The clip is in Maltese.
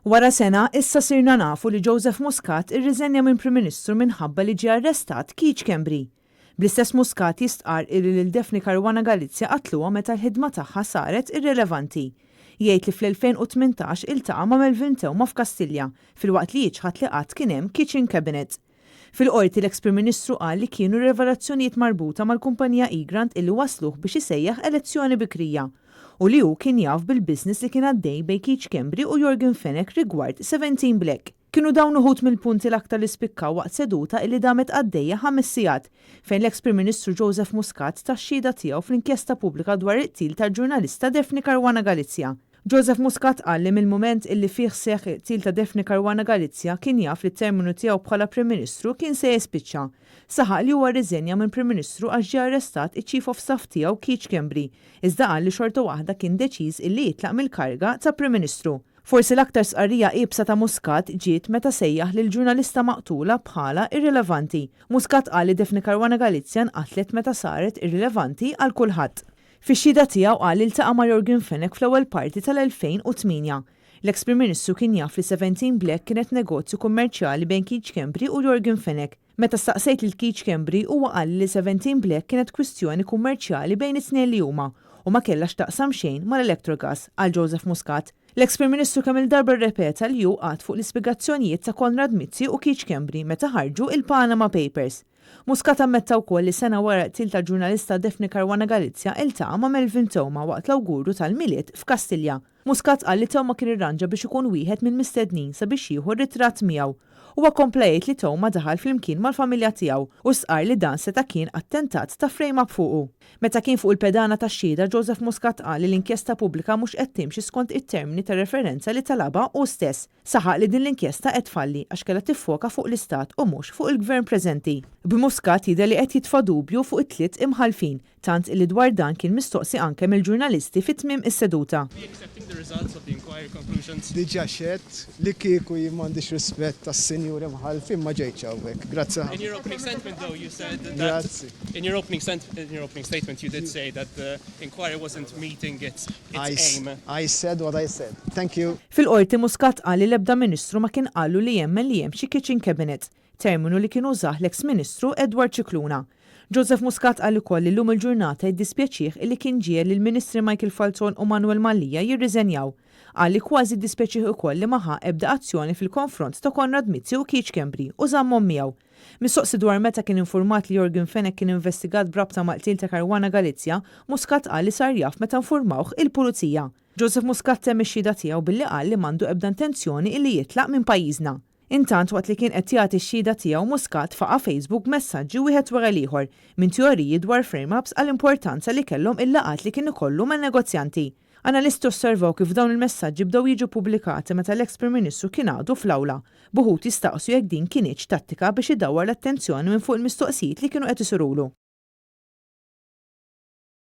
Wara sena, issa sirna nafu li Joseph Muscat irriżenja minn Prim Ministru minħabba li ġie arrestat Keith Schembri. Bl-istess Muscat jistqarr illi lil Daphne Caruana Galizia qatluha meta l-ħidma tagħha saret irrilevanti. Jgħid li fl-2018 iltaqa' ma' Melvin Theuma f'Kastilja, filwaqt li jiċħad li qatt kien hemm kitchen cabinet. Fil-Qorti l-eks Prim Ministru qal li kienu r-revelazzjonijiet marbuta mal-kumpanija Egrant illi wassluh biex isejjaħ elezzjoni bikrija u li hu kien jaf bil-business li kien għaddej bejn Keith Schembri u Yorgen Fenech rigward 17 Black. Kienu dawn uħud mill-punti l-aktar li spikkaw waqt seduta illi damet għaddejja 5 sigħat, fejn l-eks Prim Ministru Joseph Muscat ta x-xhieda tiegħu fl-inkjesta pubblika dwar il-qtil tal-ġurnalista Daphne Caruana Galizia. Joseph Muscat qal li mill-mument illi fih seħħ il-qtil ta' Daphne Caruana Galizia kien jaf li t-terminu tiegħu bħala Prim Ministru kien se jispiċċa. Saħaq li huwa rriżenja minn Prim Ministru għax ġie arrestat iċ-Chief of Staff tiegħu Keith Schembri, iżda qal li xorta waħda kien deċiż illi jitlaq mill-kariga ta' Prim Ministru. Forsi l-aktar stqarrija iebsa ta' Muscat ġiet meta sejjaħ lill-ġurnalista maqtula bħala irrilevanti. Muscat qal li Daphne Caruana Galizia nqatlet meta saret irrilevanti għal kulħadd. Fix-xhieda tiegħu qal li ltaqa' ma' Yorgen Fenech fl-ewwel parti tal-2008. L-eks Prim Ministru kien jaf li 17 Black kienet negozju kummerċjali bejn Keith Schembri u Yorgen Fenech. Meta staqsejt lil Keith Schembri huwa qalli li 17 Black kienet kwistjoni kummerċjali bejn it-tnejn li huma u ma kellha x'taqsam xejn mal-Electrogas, qal Joseph Muscat. L-eks Prim Ministru kemm-il darba rrepeta li hu qagħad fuq l-ispjegazzjonijiet ta' Konrad Mizzi u Keith Schembri meta ħarġu il-Panama Papers. Muscat ammetta wkoll li sena wara l-qtil tal-ġurnalista Daphne Caruana Galizia iltaqa' ma' Melvin Theuma waqt l-awgurju tal-Milied f'Kastilja. Muscat qal li Theuma kien irranġa biex ikun wieħed mill-mistednin sabiex jieħu ritratt miegħu. Huwa kompla jgħid li Theuma daħal flimkien mal-familja tiegħu u stqarr li dan seta' kien attentat ta' frame up fuqu. Meta kien fuq il-pedana tax-xhieda, Joseph Muscat qal li l-inkjesta pubblika mhux qed timxi skont it-termini ta' referenza li talabha hu stess. Saħaq li din l-inkjesta qed tfalli għax kellha tiffoka fuq l-Istat u mhux fuq il-Gvern preżenti. B'Muscat jidher li qed jitfa' dubju fuq it-tliet imħallfin, tant illi dwar dan kien mistoqsi anke mill-ġurnalisti fi tmiem is-seduta. Diġà xedt li kieku jien m'għandix rispett għas-sinjuri mħallfin ma ġejtx hawnhekk. Grazzi ħafna. Grazzi. I said what I said. Thank you. Fil-Qorti Muscat qal li l-ebda Ministru ma kien qallu li jemmen li hemm xi kitchen cabinet, terminu li kien użah l-eks Ministru Edward Scicluna. Joseph Muscat qal ukoll li llum il-ġurnata jiddispjaċih illi kien ġiegħel lill-Ministri Michael Falzon u Manuel Mallia jirriżenjaw. Qal li kważi ddispjaċih ukoll li ma ħa ebda azzjoni fil-konfront ta' Konrad Mizzi u Keith Schembri u żammhom miegħu. Mistoqsi dwar meta kien infurmat li Yorgen Fenech kien investigat b'rabta mal-qtil ta' Caruana Galizia, Muscat qal li sar jaf meta infurmawh il-Pulizija. Joseph Muscat temm ix-xhieda tiegħu billi qal li m'għandu ebda intenzjoni illi jitlaq minn pajjiżna. Intant waqt li kien qed jagħti x-xhieda tiegħu Muscat faqa' Facebook b'messaġġi wieħed wara l-ieħor, minn teoriji dwar frame-ups għal importanza li kellhom il-laqgħat li kien ikollu man-negozjanti. Analisti osservaw kif dawn il-messaġġi bdew jiġu ppubblikati meta l-eks Prim Ministru kien għadu fl-awla, b'uħud jistaqsu jekk din kinitx tattika biex idawwar l-attenzjoni minn fuq il-mistoqsijiet li kienu qed isirulu.